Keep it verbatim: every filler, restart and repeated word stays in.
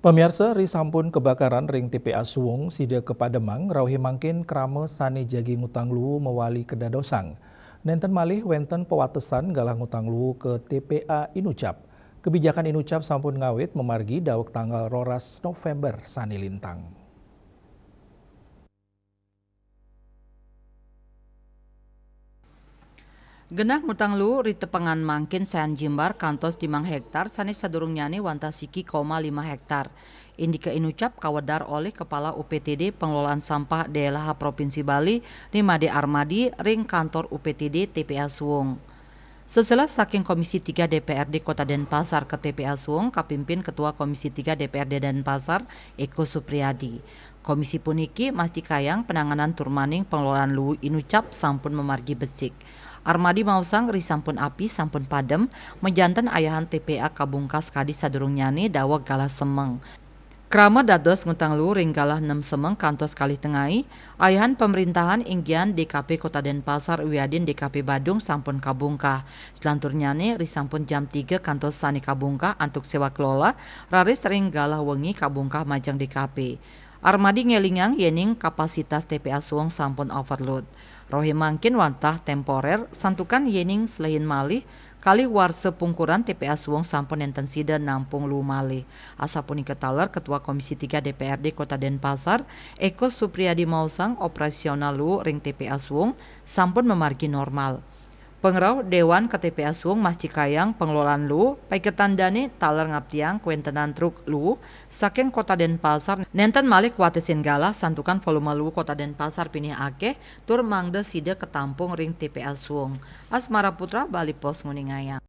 Pamiarsa, ri sampun kabakaran ring T P A Suwung sida kapademang, rauhé mangkin krama sané jagi ngutang luwu mawali kadadosang. Nénten malih wénten pawatesan galah ngutang luwu ka T P A Inucap. Kebijakan Inucap sampun ngawit mamargi daweg tanggal roras November sané lintang. Genah ngutang luwu ri tepengan mangkin sayan jimbar kantos limang héktar, sané sadurungnyané wantah siki koma lima héktar. Indika Inucap kawedar olih Kepala U P T D Pengelolaan Sampah Daerah Provinsi Bali, Nimade Armadi, ring kantor U P T D T P A Suwung. Seselah saking Komisi tiga D P R D Kota Denpasar ka T P A Suwung kapimpin Ketua Komisi tiga D P R D Denpasar, Eko Supriyadi. Komisi puniki mastikayang penanganan turmaning pengelolaan luwu Inucap sampun mamargi becik. Armadi maosang ri sampun api sampun padem, majanten ayahan T P A kabungkah kadi sadurungnyané daweg galah semeng. Krama dados ngutang luwu ring galah nem semeng kantos kalih tengai, ayahan pemerintahan inggihan D K P Kota Denpasar wiadin D K P Badung sampun kabungkah. Selanturnyané ri sampun jam tiga kantos sané kabungkah antuk sewa kelola, raris ring galah wengi kabungkah majeng D K P. Armadi ngélingang yéning kapasitas T P A Suwung sampun overload. Rauhé mangkin wantah temporer, santukan yéning selehin malih, kalih warsa pungkuran T P A Suwung sampun nénten sida nampung luwu malih. Asapunika taler Ketua Komisi tiga D P R D Kota Denpasar, Eko Supriyadi maosang operasional luwu ring T P A Suwung sampun mamargi normal. Pangrauh Déwan ka T P A Suwung mastikayang pengelolaan luwu, paiketan dané taler ngaptiang kawéntenan truk luwu saking Kota Denpasar nénten malih kawatesin galah santukan volume luwu Kota Denpasar pinih akéh tur mangda sida katampung ring T P A Suwung. Asmara Putra, Bali Post, nguningayang.